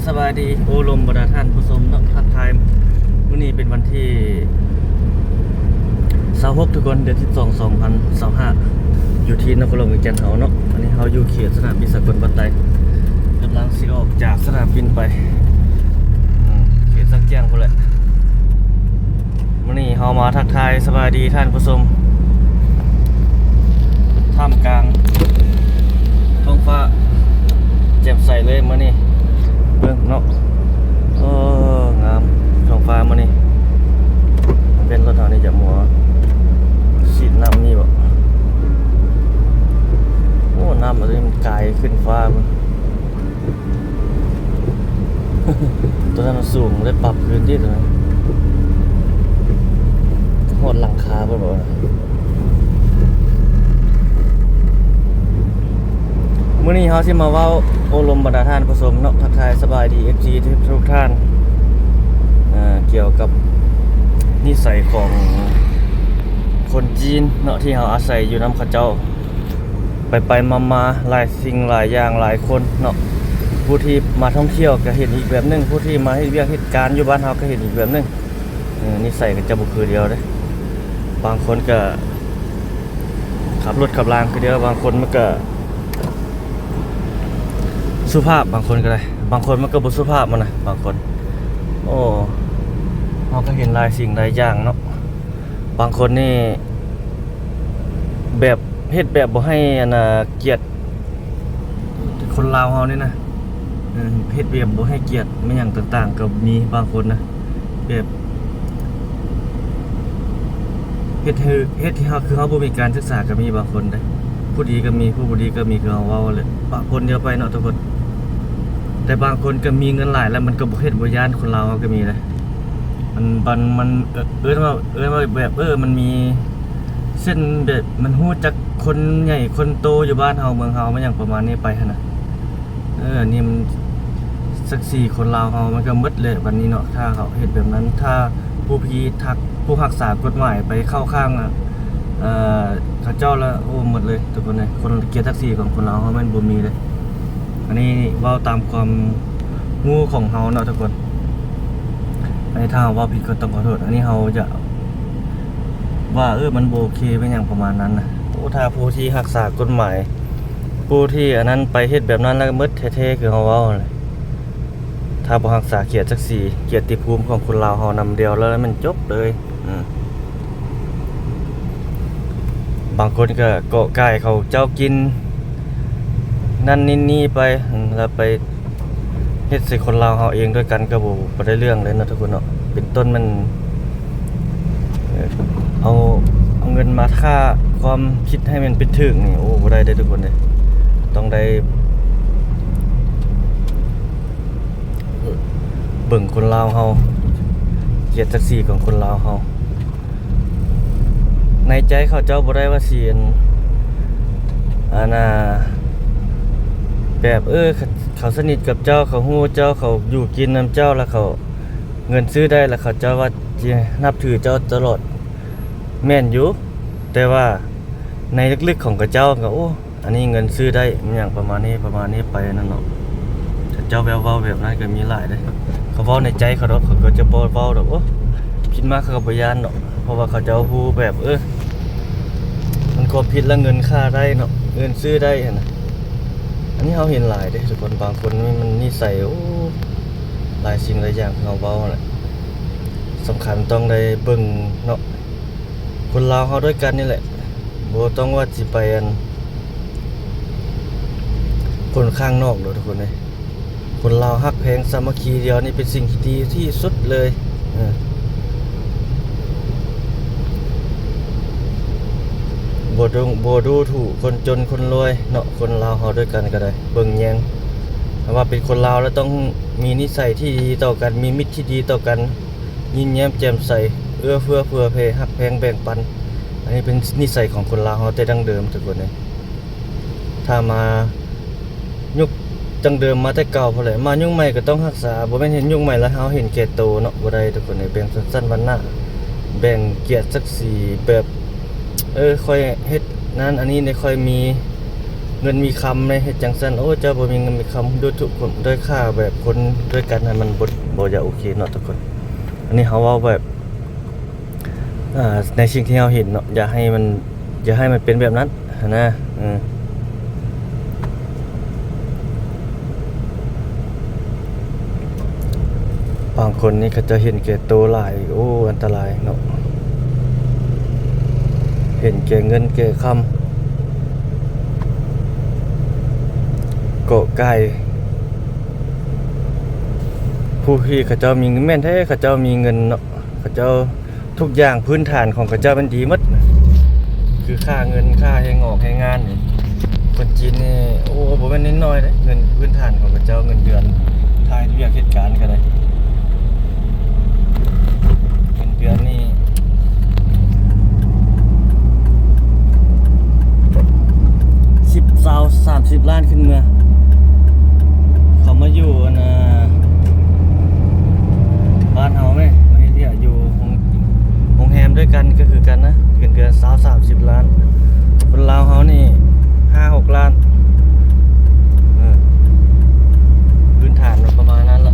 ສະບາຍດີ ໂອ້ລົມບັນດາທ່ານຜູ້ຊົມເນາະ ທັກທາຍ. ມື້ນີ້ເປັນວັນທີຊາວຫົກ ທຸກຄົນ ເດືອນສິບສອງ ສອງພັນຊາວຫ້າ ຢູ່ທີ່ນະຄອນຫຼວງວຽງຈັນເຮົາເນາະ. ອັນນີ້ເຮົາຢູ່ເຂດສະໜາມບິນສາກົນວັດໄຕ ກຳລັງຊິອອກຈາກສະໜາມບິນໄປ ເຂດຊຽງແຈ້ງພຸ້ນແຫຼະ. ມື້ນີ້ເຮົາມາທັກທາຍສະບາຍດີທ່ານຜູ້ຊົມ ທ່າມກາງທ້ອງຟ້າແຈ່ມໃສເລີຍມື້ນີ້. ເບິ່ງເນາະ ເອີ ງາມທ້ອງຟ້າມື້ນີ້. ເປັນລົດເຮົານີ້ຈະມົວສີດນ້ຳນີ້ບໍ? ໂອ້ ນ້ຳອັນນີ້ມັນກາຍຂຶ້ນຟ້າພຸ້ນ. ຕົວນັ້ນມັນສູງ ໄດ້ປັບຄືນຕິຕົວນັ້ນ ຮອດຫຼັງຄາພຸ້ນບໍ? ມື້ນີ້ເຮົາຊິມາເວົ້າໂອ້ລົມບັນດາທ່ານຜູ້ຊົມເນາະ ທັກທາຍສະບາຍດີ ເອັຟຊີ ທຸກໆທ່ານ ເອີ ກ່ຽວກັບນິໄສຂອງຄົນຈີນເນາະ ທີ່ເຮົາອາໄສຢູ່ນຳເຂົາເຈົ້າ ໄປໆມາໆ ຫຼາຍສິ່ງຫຼາຍຢ່າງ ຫຼາຍຄົນເນາະ. ຜູ້ທີ່ມາທ່ອງທ່ຽວກໍເຫັນອີກແບບໜຶ່ງ ຜູ້ທີ່ມາເຮັດວຽກເຮັດການຢູ່ບ້ານເຮົາກໍເຫັນອີກແບບໜຶ່ງ. ເອີ ນິໄສກໍຈະບໍ່ຄືດຽວເດ້. ບາງຄົນກໍຂັບລົດຂັບລາງຄືດຽວ ບາງຄົນມັນກໍສຸພາບ ບາງຄົນກໍໄດ້ ບາງຄົນມັນກໍບໍ່ສຸພາບຫັ້ນນະ ບາງຄົນ. ໂອ້ ເຮົາກໍເຫັນຫຼາຍສິ່ງຫຼາຍຢ່າງເນາະ. ບາງຄົນນີ້ແບບເຮັດແບບບໍ່ໃຫ້ອັນນ່າກຽດຄົນລາວເຮົານີ້ນະ ເອີ ເຮັດແບບບໍ່ໃຫ້ກຽດແມ່ນຫຍັງຕ່າງໆກໍມີບາງຄົນນະ ແບບເຮັດໃຫ້ ເຮັດໃຫ້ເຮົາ ຄືເຮົາບໍ່ມີການສຶກສາກໍມີບາງຄົນເດ້. ຜູ້ດີກໍມີ ຜູ້ບໍ່ດີກໍມີ ຄືເຮົາເວົ້າແຫຼະ ປະປົນກັນໄປເນາະທຸກຄົນ. ແຕ່ບາງຄົນກໍມີເງິນຫຼາຍແລ້ວ ມັນກໍບໍ່ເຮັດບໍ່ຢ້ານ ຄົນລາວເຮົາກໍມີເດ້. ມັນ ມັນ ມັນ ເອີ້ນວ່າ ເອີ້ນວ່າແບບ ເອີ ມັນມີເສັ້ນແບບ ມັນຮູ້ຈັກຄົນໃຫຍ່ຄົນໂຕຢູ່ບ້ານເຮົາເມືອງເຮົາ ມັນຫຍັງປະມານນີ້ໄປຫັ້ນນະ. ເອີ ອັນນີ້ມັນສັກສີຄົນລາວເຮົາມັນກໍໝົດແຫຼະບັດນີ້ເນາະ ຖ້າເຮົາເຮັດແບບນັ້ນ. ຖ້າຜູ້ທີ່ຮັກ ຜູ້ຮັກສາກົດໝາຍໄປເຂົ້າຂ້າງ ເອີ ເຂົາເຈົ້າລະ ໂອ້ ໝົດເລີຍທຸກຄົນເອີຍ. ຄົນກຽດສັກສີຂອງຄົນລາວເຮົາແມ່ນບໍ່ມີເລີຍ. ອັນນີ້ເວົ້າຕາມຄວາມຮູ້ຂອງເຮົາເນາະທຸກຄົນ. ອັນນີ້ຖ້າເຮົາເວົ້າຜິດກໍຕ້ອງຂໍໂທດ. ອັນນີ້ເຮົາຈະວ່າ ເອີ ມັນບໍ່ໂອເຄແມ່ນຫຍັງປະມານນັ້ນນະ. ໂອ້ ຖ້າຜູ້ທີ່ຮັກສາກົດໝາຍ ຜູ້ທີ່ອັນນັ້ນໄປເຮັດແບບນັ້ນແລ້ວໝົດແທ້ໆ ຄືເຮົາເວົ້າຫັ້ນແຫຼະ. ຖ້າບໍ່ຮັກສາກຽດສັກສີ ກຽດຕິພູມຂອງຄົນລາວເຮົານຳດຽວແລ້ວແມ່ນຈົບເລີຍ. ອືມ ບາງຄົນກໍເກາະກ່າຍເຂົາເຈົ້າກິນນັ້ນນີ້ນີ້ໄປ ແລ້ວໄປເຮັດໃສ່ຄົນລາວເຮົາເອງດ້ວຍກັນກໍບໍ່ ບໍ່ໄດ້ເລື່ອງເລີຍເນາະທຸກຄົນເນາະ. ເປັນຕົ້ນແມ່ນ ເອີ ເອົາ ເອົາເງິນມາຄ່າຄວາມຄິດໃຫ້ມັນເປັນຖືກນີ້ ໂອ້ ບໍ່ໄດ້ເດ້ທຸກຄົນເດ້. ຕ້ອງໄດ້ ເບິ່ງຄົນລາວເຮົາ ກຽດສັກສີຂອງຄົນລາວເຮົາ. ໃນໃຈເຂົາເຈົ້າບໍ່ໄດ້ວ່າຊິ ອັນ ອັນນ່າ ແບບ ເອີ ເຂົາສະໜິດກັບເຈົ້າ ເຂົາຮູ້ເຈົ້າ ເຂົາຢູ່ກິນນຳເຈົ້າ ແລ້ວເຂົາ ເງິນຊື້ໄດ້ ແລ້ວເຂົາເຈົ້າວ່າຊິນັບຖືເຈົ້າຕະຫຼອດ. ແມ່ນຢູ່ ແຕ່ວ່າໃນເລິກໆຂອງເຂົາເຈົ້າກໍ ໂອ້ ອັນນີ້ເງິນຊື້ໄດ້ ອີຫຍັງປະມານນີ້ ປະມານນີ້ໄປນັ້ນເນາະ. ເຂົາເຈົ້າແບບເວົ້າແບບນັ້ນກໍມີຫຼາຍເດ້. ເຂົາເວົ້າໃນໃຈເຂົາດອກ ເຂົາກໍຈະບໍ່ເວົ້າດອກ. ໂອ້ ຜິດມາເຂົາກໍບໍ່ຢ້ານດອກ ເພາະວ່າເຂົາເຈົ້າຮູ້ແບບ ເອີ ມັນຄວາມຜິດລະເງິນຄ່າໄດ້ເນາະ ເງິນຊື້ໄດ້ຫັ້ນນະ. ອັນນີ້ເຮົາເຫັນຫຼາຍເດ້ທຸກຄົນ ບາງຄົນນີ້ມັນນິໄສ ໂອ້ ຫຼາຍສິ່ງຫຼາຍຢ່າງທີ່ເຮົາເວົ້າຫັ້ນແຫຼະ ສຳຄັນຕ້ອງໄດ້ເບິ່ງເນາະ. ຄົນລາວເຮົາດ້ວຍກັນນີ້ແຫຼະ ບໍ່ຕ້ອງວ່າຊິໄປອັນ ຄົນຂ້າງນອກດອກທຸກຄົນເອີຍ. ຄົນລາວຮັກແພງສາມັກຄີດຽວນີ້ເປັນສິ່ງທີ່ດີທີ່ສຸດເລີຍ. ເອີ ບໍ່ດູ ບໍ່ດູຖູກຄົນຈົນຄົນລວຍເນາະ ຄົນລາວເຮົາດ້ວຍກັນກໍໄດ້ ເບິ່ງແຍງ. ຖ້າວ່າເປັນຄົນລາວແລ້ວຕ້ອງມີນິໄສທີ່ດີຕໍ່ກັນ ມີມິດທີ່ດີຕໍ່ກັນ ຍິ້ມແຍ້ມແຈ່ມໃສ ເອື້ອເຟື້ອເຜື່ອແຜ່ ຮັກແພງແບ່ງປັນ. ອັນນີ້ເປັນນິໄສຂອງຄົນລາວເຮົາແຕ່ດັ້ງເດີມທຸກຄົນເອີຍ. ຖ້າມາຍຸກດັ້ງເດີມມາແຕ່ເກົ່າພຸ້ນແຫຼະ ມາຍຸກໃໝ່ກໍຕ້ອງຮັກສາ ບໍ່ແມ່ນເຫັນຍຸກໃໝ່ແລ້ວເຮົາເຫັນແກ່ໂຕເນາະ ບໍ່ໄດ້ທຸກຄົນເອີຍ. ແບ່ງຊົນຊັ້ນວັນນະ ແບ່ງກຽດສັກສີ ແບບ ເອີ ຂ້ອຍເຮັດນັ້ນອັນນີ້ເດ້ ຂ້ອຍມີ ເງິນມີຄຳແດ່ ເຮັດຈັ່ງຊັ້ນ. ໂອ້ ເຈົ້າບໍ່ມີເງິນມີຄຳ ດ້ວຍທຸກຄົນ ດ້ວຍຄ່າແບບຄົນດ້ວຍກັນຫັ້ນ ມັນບໍ່ ບໍ່ຢາກໂອເຄເນາະທຸກຄົນ. ອັນນີ້ເຮົາເວົ້າແບບ ອ່າ ໃນສິ່ງທີ່ເຮົາເຫັນເນາະ ຢ່າໃຫ້ມັນ ຢ່າໃຫ້ມັນເປັນແບບນັ້ນຫັ້ນນະ. ເອີ ບາງຄົນນີ້ເຂົາເຈົ້າເຫັນແກ່ໂຕຫຼາຍ ໂອ້ ອັນຕະລາຍເນາະ ເຫັນແກ່ເງິນແກ່ຄຳ ເກາະກ່າຍ ຜູ້ທີ່ເຂົາເຈົ້າມີເງິນ ແມ່ນແທ້ ເຂົາເຈົ້າມີເງິນເນາະ ເຂົາເຈົ້າ ທຸກຢ່າງພື້ນຖານຂອງເຂົາເຈົ້າມັນດີໝົດ ຄືຄ່າເງິນ ຄ່າແຮງອອກແຮງງານນີ້ ຄົນຈີນນີ້ ໂອ້ ບໍ່ແມ່ນນ້ອຍໆເດ້ ເງິນພື້ນຖານຂອງເຂົາເຈົ້າ ເງິນເດືອນ ຄ່າເຮັດວຽກເຮັດການກໍໄດ້ ເງິນເດືອນນີ້ ສິບ ຊາວ ສາມສິບລ້ານຂຶ້ນເມືອ ເຂົາມາຢູ່ອັນນ່າ ບ້ານເຮົາແມ້ ມາເຮັດວຽກຢູ່ໂຮງ ໂຮງແຮມດ້ວຍກັນກໍຄືກັນນະ ເງິນເດືອນຊາວ ສາມສິບລ້ານ ຄົນລາວເຮົານີ້ ຫ້າ ຫົກລ້ານ ເອີ ພື້ນຖານມັນປະມານນັ້ນລະ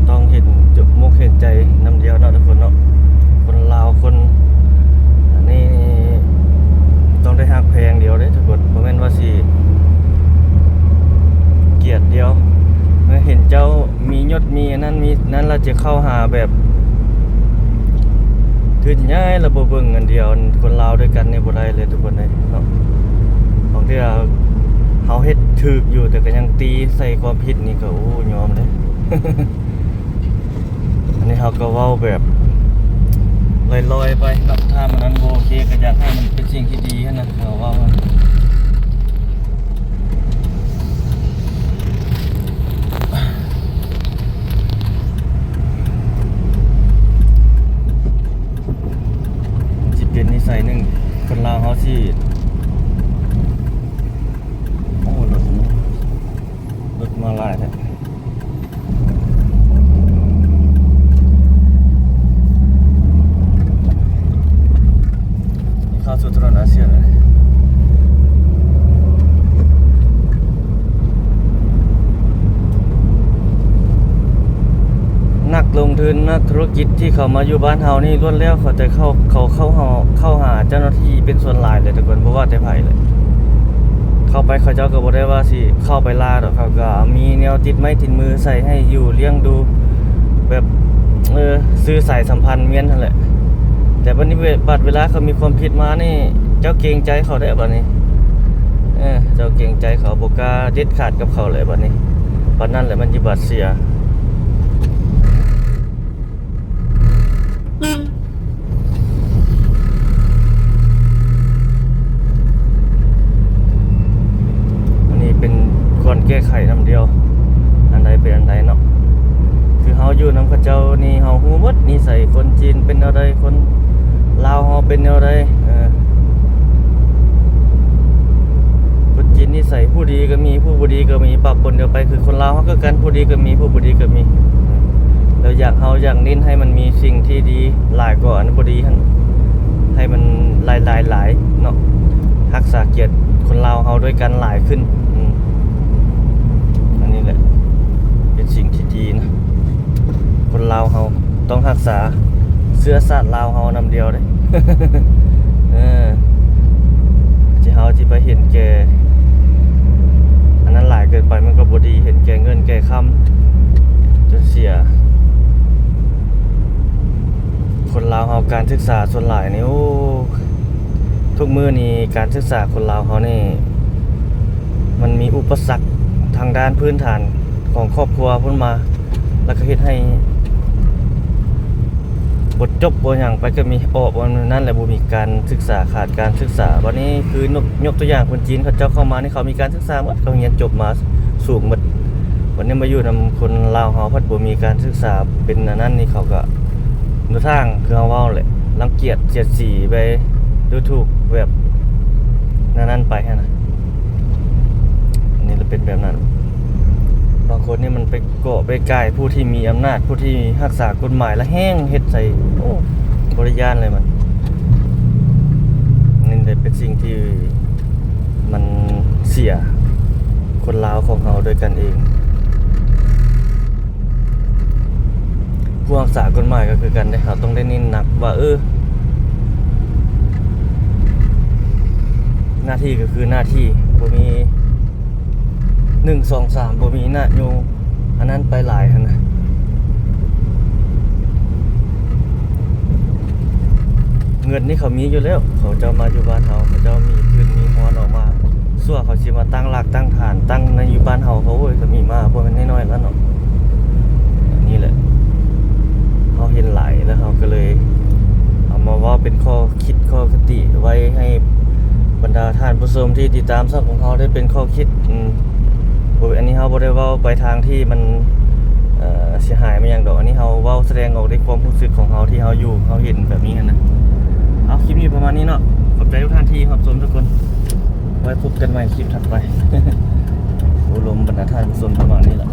ຕ້ອງເຫັນ ເຫັນອົກເຫັນໃຈນຳດຽວເນາະທຸກຄົນເນາະ ຄົນລາວຄົນ ອັນນີ້ຕ້ອງໄດ້ຮັກແພງດຽວເດ້ທຸກຄົນ ບໍ່ແມ່ນວ່າຊິກຽດດຽວ ເມື່ອເຫັນເຈົ້າມີຍົດມີອັນນັ້ນມີນັ້ນແລ້ວຈະເຂົ້າຫາແບບທຶນໃຫຍ່ແລ້ວບໍ່ເບິ່ງອັນດຽວ ຄົນລາວດ້ວຍກັນນີ້ບໍ່ໄດ້ເລີຍທຸກຄົນເອີຍເນາະ. ບາງເທື່ອເຮົາເຮັດຖືກຢູ່ ແຕ່ກໍຍັງຕີໃສ່ຄວາມຜິດນີ້ກໍ ໂອ້ ຍອມເດ້. ອັນນີ້ເຮົາກໍເວົ້າແບບລອຍໆໄປເນາະ ຖ້າມັນອັນບໍ່ໂອເຄກໍຢາກໃຫ້ມັນເປັນສິ່ງທີ່ດີຫັ້ນນະ ເຮົາເວົ້າຫັ້ນ ມັນຊິເປັນນິໄສໜຶ່ງ ຄົນລາວເຮົາຊິ ໂອ້ ລົດ ລົດມາຫຼາຍແທ້. ເຂົ້າສູ່ຖະໜົນອາຊຽນແລ້ວ ນັກລົງທຶນ ນັກທຸລະກິດທີ່ເຂົ້າມາຢູ່ບ້ານເຮົານີ້ ລ້ວນແລ້ວເຂົາແຕ່ເຂົ້າ ເຂົາເຂົ້າຫາ ເຂົ້າຫາເຈົ້າໜ້າທີ່ເປັນສ່ວນຫຼາຍເລີຍທຸກຄົນ ບໍ່ວ່າແຕ່ໃຜເລີຍ. ເຂົ້າໄປເຂົາເຈົ້າກໍບໍ່ໄດ້ວ່າຊິເຂົ້າໄປລ່າດອກ ເຂົາກໍມີແນວຕິດໄມ້ຕິດມືໃສ່ໃຫ້ຢູ່ລ້ຽງດູ ແບບ ເອີ ສື່ສາຍສຳພັນມ້ຽນຫັ້ນແຫຼະ. ແຕ່ບັດນີ້ ບັດເວລາເຂົາມີຄວາມຜິດມານີ້ ເຈົ້າເກງໃຈເຂົາໄດ໋ບັດນີ້ ເອີ ເຈົ້າເກງໃຈເຂົາ ບໍ່ກ້າເດັດຂາດກັບເຂົາແຫຼະບັດນີ້. ປານນັ້ນແຫຼະ ມັນຊິບາດເສຍ. ອັນນີ້ເປັນຄວນແກ້ໄຂນຳດຽວ ອັນໃດເປັນອັນໃດເນາະ. ຄືເຮົາຢູ່ນຳເຂົາເຈົ້ານີ້ ເຮົາຮູ້ໝົດນິໄສຄົນຈີນເປັນແນວໃດ ຄົນລາວເຮົາເປັນແນວໃດ. ເອີ ຄົນຈີນນິໄສຜູ້ດີກໍມີ ຜູ້ບໍ່ດີກໍມີ ປະປົນກັນໄປ. ຄືຄົນລາວເຮົາຄືກັນ ຜູ້ດີກໍມີ ຜູ້ບໍ່ດີກໍມີ. ແລ້ວຢາກ ເຮົາຢາກເນັ້ນໃຫ້ມັນມີສິ່ງທີ່ດີຫຼາຍກວ່າອັນບໍ່ດີຫັ້ນ ໃຫ້ມັນຫຼາຍໆເນາະ ຮັກສາກຽດຄົນລາວເຮົາດ້ວຍກັນຫຼາຍຂຶ້ນ. ອືມ ອັນນີ້ແຫຼະເປັນສິ່ງທີ່ດີນະ ຄົນລາວເຮົາ ຕ້ອງຮັກສາເຊື້ອຊາດລາວເຮົານຳດຽວເດ້. ເອີ ທີ່ເຮົາຊິໄປເຫັນແກ່ອັນນັ້ນຫຼາຍເກີນໄປ ມັນກໍບໍ່ດີ ເຫັນແກ່ເງິນແກ່ຄຳຈົນເສຍ. ຄົນລາວເຮົາການສຶກສາສ່ວນຫຼາຍນີ້ ໂອ້ ທຸກມື້ນີ້ການສຶກສາຄົນລາວເຮົານີ້ ມັນມີອຸປະສັກທາງດ້ານພື້ນຖານຂອງຄອບຄົວພຸ້ນມາ ແລ້ວກໍເຮັດໃຫ້ບໍ່ຈົບບໍ່ຫຍັງໄປ ກໍມີອອກອັນນັ້ນແຫຼະ ບໍ່ມີການສຶກສາ ຂາດການສຶກສາ. ບັດນີ້ຄືຍົກ ຍົກຕົວຢ່າງຄົນຈີນເຂົາເຈົ້າເຂົ້າມານີ້ ເຂົາມີການສຶກສາໝົດ ເຂົາຮຽນຈົບມາສູງໝົດ. ບັດນີ້ມາຢູ່ນຳຄົນລາວເຮົາພັດບໍ່ມີການສຶກສາເປັນອັນນັ້ນນີ້ ເຂົາກໍດູທາງ ຄືເຮົາເວົ້າແຫຼະ ລັງກຽດສຽດສີໄປ ດູຖູກແບບນັ້ນໆໄປຫັ້ນນະ. ນີ້ລະເປັນແບບນັ້ນ ບາງຄົນນີ້ມັນໄປເກາະໄປກ່າຍຜູ້ທີ່ມີອຳນາດ ຜູ້ທີ່ຮັກສາກົດໝາຍ ລະແຮ່ງເຮັດໃສ່ ໂອ້ ບໍ່ໄດ້ຢ້ານເລີຍມັນ. ນີ້ແຫຼະເປັນສິ່ງທີ່ ໂດຍກັນເອງ. ຜູ້ຮັກສາກົດໝາຍກໍຄືກັນເດ້ ເຮົາຕ້ອງໄດ້ເນັ້ນໜັກວ່າ ເອີ ໜ້າທີ່ກໍຄືໜ້າທີ່ ບໍ່ມີໜຶ່ງ ສອງ ສາມ ບໍ່ມີນະໂຍ ອັນນັ້ນໄປຫຼາຍຫັ້ນນະ. ເງິນນີ້ເຂົາມີຢູ່ແລ້ວ ເຂົາເຈົ້າມາຢູ່ບ້ານເຮົາ ເຂົາເຈົ້າມີພື້ນມີຮອນອອກມາ ຊົ່ວເຂົາຊິມາຕັ້ງລາກຕັ້ງຖານ ຕັ້ງໃນຢູ່ບ້ານເຮົາ ເຂົາ ໂອ້ຍ ກໍມີມາ ບໍ່ແມ່ນນ້ອຍໆແລ້ວເນາະ. ອັນນີ້ແຫຼະ ເຮົາເຫັນຫຼາຍແລ້ວ ເຮົາກໍເລີຍເອົາມາເວົ້າເປັນຂໍ້ຄິດຂໍ້ຄະຕິໄວ້ໃຫ້ບັນດາທ່ານຜູ້ຊົມທີ່ຕິດຕາມຊ່ອງຂອງເຮົາໄດ້ເປັນຂໍ້ຄິດ. ອືມ ບໍ່ ອັນນີ້ເຮົາບໍ່ໄດ້ເວົ້າໄປທາງທີ່ມັນ ເອີ ເສຍຫາຍມາຫຍັງດອກ ອັນນີ້ເຮົາເວົ້າສະແດງອອກໃນຄວາມຮູ້ສຶກຂອງເຮົາທີ່ເຮົາຢູ່ ເຮົາເຫັນແບບນີ້ຫັ້ນນະ. ເອົາ ຄລິບນີ້ປະມານນີ້ເນາະ ຂອບໃຈທຸກທ່ານທີ່ຮັບຊົມທຸກຄົນ ໄວ້ພົບກັນໃໝ່ຄລິບຖັດໄປ. ໂອ້ ລົມບັນດາທ່ານຜູ້ຊົມປະມານນີ້ແຫຼະ.